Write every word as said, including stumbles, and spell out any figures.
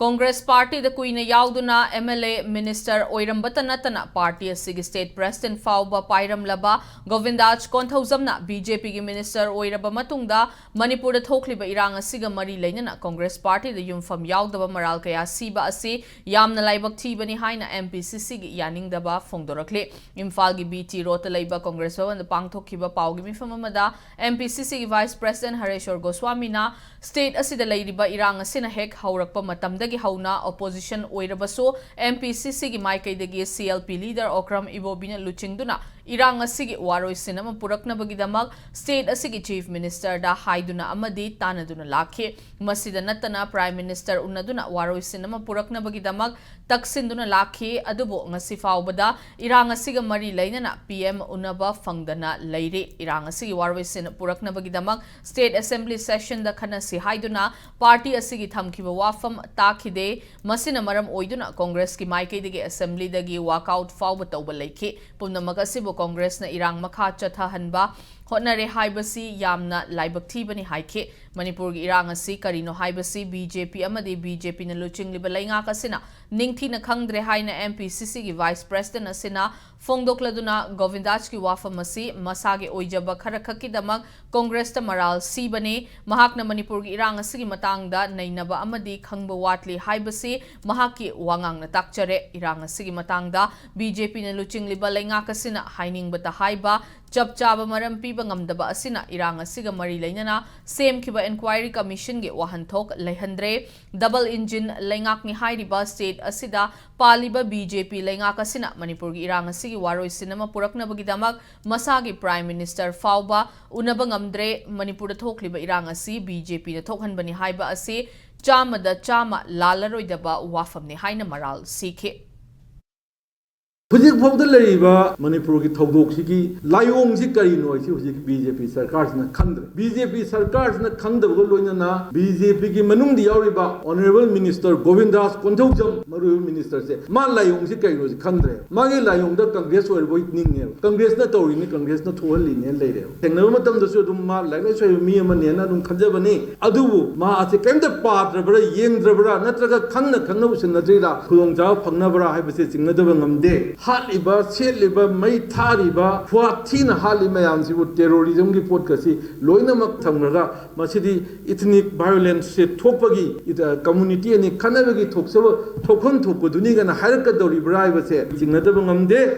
ꯀꯣꯡꯒ꯭ꯔꯦꯁ ꯄꯥꯔꯇꯤꯗ ꯀꯨꯏꯅ ꯌꯥꯎꯗꯨꯅ M L A, minister ꯑꯣꯏꯔꯝꯕꯇ ꯅꯠꯇꯅ party ꯑꯁꯤꯒꯤ ꯁ꯭ꯇꯦꯠ ꯄ꯭ꯔꯦꯁꯤꯗꯦꯟꯠ ꯐꯥꯎꯕ ꯄꯥꯏꯔꯝꯂꯕ ꯒꯣꯕꯤꯟꯗꯥꯖ ꯀꯣꯟꯊꯧꯖꯝꯅ ꯕꯤ ꯖꯦ ꯄꯤꯒꯤ ꯃꯤꯅꯤꯁꯇꯔ ꯑꯣꯏꯔꯕ ꯃꯇꯨꯡꯗ ꯃꯅꯤꯄꯨꯔꯗ ꯊꯣꯛꯂꯤꯕ ꯏꯔꯥꯡ ꯑꯁꯤꯒ ꯃꯔꯤ ꯂꯩꯅꯅ ꯀꯣꯡꯒ꯭ꯔꯦꯁ ꯄꯥꯔꯇꯤꯗ ꯌꯨꯝꯐꯝ ꯌꯥꯎꯗꯕ ꯃꯔꯥꯜ ꯀꯌꯥ ꯁꯤꯕ ꯑꯁꯤ ꯌꯥꯝꯅ ꯂꯥꯏꯕꯛ ꯊꯤꯕꯅꯤ ꯍꯥꯏꯅ ꯑꯦꯝ ꯄꯤ ꯁꯤ ꯁꯤꯒꯤ ꯌꯥꯅꯤꯡꯗꯕ ꯐꯣꯡꯗꯣꯔꯛꯂꯤ꯫ ꯏꯝꯐꯥꯜꯒꯤ ꯕꯤ ꯇꯤ ꯔꯣꯗꯇ ꯂꯩꯕ ꯀꯣꯡꯒ꯭ꯔꯦꯁ ꯚꯕꯟꯗ ꯄꯥꯡꯊꯣꯛꯈꯤꯕ ꯄꯥꯎꯒꯤ ꯃꯤꯐꯝ ꯑꯃꯗ ꯑꯦꯝ ꯄꯤ ꯁꯤ ꯁꯤꯒꯤ ꯚꯥꯏꯁ ꯄ꯭ꯔꯦꯁꯤꯗꯦꯟꯠ ꯍꯔꯦꯁ꯭ꯋꯔ ꯒꯣꯁ꯭ꯋꯥꯃꯤꯅ ꯁ꯭ꯇꯦꯠ ꯑꯁꯤꯗ ꯂꯩꯔꯤꯕ ꯏꯔꯥꯡ ꯑꯁꯤꯅ ꯍꯦꯛ ꯍꯧꯔꯛꯄ ꯃꯇꯝꯗꯒꯤ ꯍꯧꯅ ꯑꯣꯄꯣꯖꯤꯁꯟ ꯑꯣꯏꯔꯕꯁꯨ ꯑꯦꯝ ꯄꯤ ꯁꯤ ꯁꯤꯒꯤ ꯃꯥꯏꯀꯩꯗꯒꯤ C L P leader Okram ꯏꯕꯣꯕꯤꯅ ꯂꯨꯆꯤꯡꯗꯨꯅ ꯏꯔꯥꯡ ꯑꯁꯤꯒꯤ ꯋꯥꯔꯣꯏꯁꯤꯟ ꯑꯃ ꯄꯨꯔꯛꯅꯕꯒꯤꯗꯃꯛ ꯁ꯭ꯇꯦꯠ ꯑꯁꯤꯒꯤ ꯆꯤꯐ ꯃꯤꯅꯤꯁꯇꯔꯗ ꯍꯥꯏꯗꯨꯅ ꯑꯃꯗꯤ ꯇꯥꯟꯅꯗꯨꯅ ꯂꯥꯛꯈꯤ꯫ ꯃꯁꯤꯗ ꯅꯠꯇꯅ ꯄ꯭ꯔꯥꯏꯝ ꯃꯤꯅꯤꯁꯇꯔ ꯎꯅꯗꯨꯅ ꯋꯥꯔꯣꯏꯁꯤꯟ ꯑꯃ ꯄꯨꯔꯛꯅꯕꯒꯤꯗꯃꯛ ꯇꯛꯁꯤꯟꯗꯨꯅ ꯂꯥꯛꯈꯤ꯫ ꯑꯗꯨꯕꯨ ꯉꯁꯤ ꯐꯥꯎꯕꯗ ꯏꯔꯥꯡ ꯑꯁꯤꯒ ꯃꯔꯤ ꯂꯩꯅꯅ ꯄꯤ ꯑꯦꯝ ꯎꯅꯕ ꯐꯪꯗꯅ ꯂꯩꯔꯤ꯫ ꯏꯔꯥꯡ ꯑꯁꯤꯒꯤ ꯋꯥꯔꯣꯏꯁꯤꯟ ꯄꯨꯔꯛꯅꯕꯒꯤꯗꯃꯛ ꯁ꯭ꯇꯦꯠ ꯑꯦꯁꯦꯝꯕ꯭ꯂꯤ ꯁꯦꯁꯟꯗ ꯈꯟꯅꯁꯤ ꯍꯥꯏꯗꯨꯅ ꯄꯥꯔꯇꯤ ꯑꯁꯤꯒꯤ ꯊꯝꯈꯤꯕ ꯋꯥꯐꯝ ꯇꯥꯈꯤꯗꯦ꯫ ꯃꯁꯤꯅ ꯃꯔꯝ ꯑꯣꯏꯗꯨꯅ ꯀꯣꯡꯒ꯭ꯔꯦꯁꯀꯤ ꯃꯥꯏꯀꯩꯗꯒꯤ ꯑꯦꯁꯦꯝꯕ꯭ꯂꯤꯗꯒꯤ ꯋꯥꯛꯑꯥꯎꯠ ꯐꯥꯎꯕ ꯇꯧꯕ ꯂꯩꯈꯤ꯫ ꯄꯨꯝꯅꯃꯛ ꯑꯁꯤꯕꯨ ꯀꯣꯡꯒ꯭ꯔꯦꯁꯅ ꯏꯔꯥꯡ ꯃꯈꯥ ꯆꯠꯊꯍꯟꯕ ꯍꯣꯠꯅꯔꯦ ꯍꯥꯏꯕꯁꯤ ꯌꯥꯝꯅ ꯂꯥꯏꯕꯛ ꯊꯤꯕꯅꯤ ꯍꯥꯏꯈꯤ꯫ ꯃꯅꯤꯄꯨꯔꯒꯤ ꯏꯔꯥꯡ ꯑꯁꯤ ꯀꯔꯤꯅꯣ ꯍꯥꯏꯕꯁꯤ ꯕꯤ ꯖꯦ ꯄꯤ ꯑꯃꯗꯤ ꯕꯤ ꯖꯦ ꯄꯤꯅ ꯂꯨꯆꯤꯡꯂꯤꯕ ꯂꯩꯉꯥꯛ ꯑꯁꯤꯅ ꯅꯤꯡꯊꯤꯅ ꯈꯪꯗ꯭ꯔꯦ ꯍꯥꯏꯅ ꯑꯦꯝ ꯄꯤ ꯁꯤ ꯁꯤꯒꯤ ꯚꯥꯏꯁ ꯄ꯭ꯔꯦꯁꯤꯗꯦꯟꯠ ꯑꯁꯤꯅ ꯐꯣꯡꯗꯣꯛꯂꯗꯨꯅ ꯒꯣꯕꯤꯟꯗꯥꯖꯀꯤ ꯋꯥꯐꯝ ꯑꯁꯤ ꯃꯁꯥꯒꯤ ꯑꯣꯏꯖꯕ ꯈꯔꯈꯛꯀꯤꯗꯃꯛ ꯀꯣꯡꯒ꯭ꯔꯦꯁꯇ ꯃꯔꯥꯜ ꯁꯤꯕꯅꯤ꯫ ꯃꯍꯥꯛꯅ ꯃꯅꯤꯄꯨꯔꯒꯤ ꯏꯔꯥꯡ ꯑꯁꯤꯒꯤ ꯃꯇꯥꯡꯗ ꯅꯩꯅꯕ ꯑꯃꯗꯤ ꯈꯪꯕ ꯋꯥꯠꯂꯤ ꯍꯥꯏꯕꯁꯤ ꯃꯍꯥꯛꯀꯤ ꯋꯥꯉꯥꯡꯅ ꯇꯥꯛꯆꯔꯦ꯫ ꯏꯔꯥꯡ ꯑꯁꯤꯒꯤ ꯃꯇꯥꯡꯗ ꯕꯤ ꯖꯦ ꯄꯤꯅ ꯂꯨꯆꯤꯡꯂꯤꯕ ꯂꯩꯉꯥꯛ ꯑꯁꯤꯅ ꯍꯥꯏꯅꯤꯡꯕꯇ ꯍꯥꯏꯕ, ꯆꯞ ꯆꯥꯕ ꯃꯔꯝ ꯄꯤꯕ ꯉꯝꯗꯕ ꯑꯁꯤꯅ ꯏꯔꯥꯡ ꯑꯁꯤꯒ ꯃꯔꯤ ꯂꯩꯅꯅ ꯁꯦꯝꯈꯤꯕ ꯏꯟꯀ꯭ꯋꯥꯏꯔꯤ ꯀꯃꯤꯁꯟꯒꯤ ꯋꯥꯍꯟꯊꯣꯛ ꯂꯩꯍꯟꯗ꯭ꯔꯦ꯫ ꯗꯕꯜ ꯏꯟꯖꯤꯟ ꯂꯩꯉꯥꯛꯅꯤ ꯍꯥꯏꯔꯤꯕ ꯁ꯭ꯇꯦꯠ ꯑꯁꯤꯗ ꯄꯥꯜꯂꯤꯕ ꯕꯤ ꯖꯦ ꯄꯤ ꯂꯩꯉꯥꯛ ꯑꯁꯤꯅ ꯃꯅꯤꯄꯨꯔꯒꯤ ꯏꯔꯥꯡ ꯑꯁꯤꯒꯤ ꯋꯥꯔꯣꯏꯁꯤꯟ ꯑꯃ ꯄꯨꯔꯛꯅꯕꯒꯤꯗꯃꯛ ꯃꯁꯥꯒꯤ ꯄ꯭ꯔꯥꯏꯝ ꯃꯤꯅꯤꯁꯇꯔ ꯐꯥꯎꯕ ꯎꯅꯕ ꯉꯝꯗ꯭ꯔꯦ꯫ ꯃꯅꯤꯄꯨꯔꯗ ꯊꯣꯛꯂꯤꯕ ꯏꯔꯥꯡ ꯑꯁꯤ ꯕꯤ ꯖꯦ ꯄꯤꯅ ꯊꯣꯛꯍꯟꯕꯅꯤ ꯍꯥꯏꯕ ꯑꯁꯤ ꯆꯥꯝꯃꯗ ꯆꯥꯝꯃ ꯂꯥꯜꯂꯔꯣꯏꯗꯕ ꯋꯥꯐꯝꯅꯤ ꯍꯥꯏꯅ ꯃꯔꯥꯜ ꯁꯤꯈꯤ꯫ ꯍꯧꯖꯤꯛ ꯐꯥꯎꯗ ꯂꯩꯔꯤꯕ ꯃꯅꯤꯄꯨꯔꯒꯤ ꯊꯧꯗꯣꯛꯁꯤꯒꯤ ꯂꯥꯏꯑꯣꯡꯁꯤ ꯀꯔꯤꯅꯣ ꯍꯥꯏꯁꯤ ꯍꯧꯖꯤꯛ ꯕꯤ ꯖꯦ ꯄꯤ ꯁꯔꯀꯥꯔꯁꯤꯅ ꯈꯪꯗ꯭ꯔꯦ꯫ ꯕꯤ ꯖꯦ ꯄꯤ ꯁꯔꯀꯥꯔꯁꯤꯅ ꯈꯪꯗꯕꯒ ꯂꯣꯏꯅꯅ ꯕꯤ ꯖꯦ ꯄꯤꯒꯤ ꯃꯅꯨꯡꯗ ꯌꯥꯎꯔꯤꯕ Honourable Minister ꯒꯣꯕꯤꯟꯗꯥꯁ ꯀꯣꯟꯊꯧꯖꯝ, ꯃꯔꯨꯑꯣꯏꯕ ministerꯁꯦ, ꯃꯥ ꯂꯥꯏꯑꯣꯡꯁꯤ ꯀꯔꯤꯅꯣꯁꯤ ꯈꯪꯗ꯭ꯔꯦ꯫ ꯃꯥꯒꯤ ꯂꯥꯏꯑꯣꯡꯗ ꯀꯪꯒ꯭ꯔꯦꯁ ꯑꯣꯏꯔꯕꯣꯏ ꯅꯤꯡꯉꯦꯕ꯫ ꯀꯪꯒ꯭ꯔꯦꯁꯅ ꯇꯧꯔꯤꯅꯤ, ꯀꯪꯒ꯭ꯔꯦꯁꯅ ꯊꯣꯛꯍꯜꯂꯤꯅꯦꯅ ꯂꯩꯔꯦꯕ꯫ ꯊꯦꯡꯅꯕ ꯃꯇꯝꯗꯁꯨ ꯑꯗꯨꯝ ꯃꯥ ꯂꯥꯏꯔꯤꯛ ꯂꯥꯏꯁꯨ ꯍꯩꯕ ꯃꯤ ꯑꯃꯅꯦꯅ ꯑꯗꯨꯝ ꯈꯟꯖꯕꯅꯤ꯫ ꯑꯗꯨꯕꯨ ꯃꯥ ꯑꯁꯦ ꯀꯔꯤꯝꯇ ꯄꯥꯗ꯭ꯔꯕ꯭ꯔꯥ, ꯌꯦꯡꯗ꯭ꯔꯕ꯭ꯔꯥ, ꯅꯠꯇ꯭ꯔꯒ ꯈꯪꯅ ꯈꯪꯅ ꯎꯁꯤꯟꯅꯗ꯭ꯔꯤꯔꯥ, ꯈꯨꯗꯣꯡꯆꯥꯕ ꯐꯪꯅꯕ꯭ꯔꯥ ꯍꯥꯏꯕꯁꯦ ꯆꯤꯡꯅꯗꯕ ꯉꯝꯗꯦ꯫ ꯍꯥꯠꯂꯤꯕ, ꯁꯦꯠꯂꯤꯕ, ꯃꯩ ꯊꯥꯔꯤꯕ, ꯈꯨꯍꯥꯠ ꯊꯤꯅ ꯍꯥꯠꯂꯤ ꯃꯌꯥꯝꯁꯤꯕꯨ terrorismꯒꯤ ꯄꯣꯠꯀꯁꯤ ꯂꯣꯏꯅꯃꯛ ꯊꯝꯈ꯭ꯔꯒ ꯃꯁꯤꯗꯤ ethnic violenceꯁꯦ ꯊꯣꯛꯄꯒꯤ, ꯏꯗ-, community ꯑꯅꯤ ꯈꯠꯅꯕꯒꯤ ꯊꯣꯛꯆꯕ, ꯊꯣꯛꯐꯝ ꯊꯣꯛꯄꯗꯨꯅꯤ ꯀꯥꯏꯅ ꯍꯥꯏꯔꯛꯀꯗꯧꯔꯤꯕ꯭ꯔꯥ ꯍꯥꯏꯕꯁꯦ ꯆꯤꯡꯅꯗꯕ ꯉꯝꯗꯦ꯫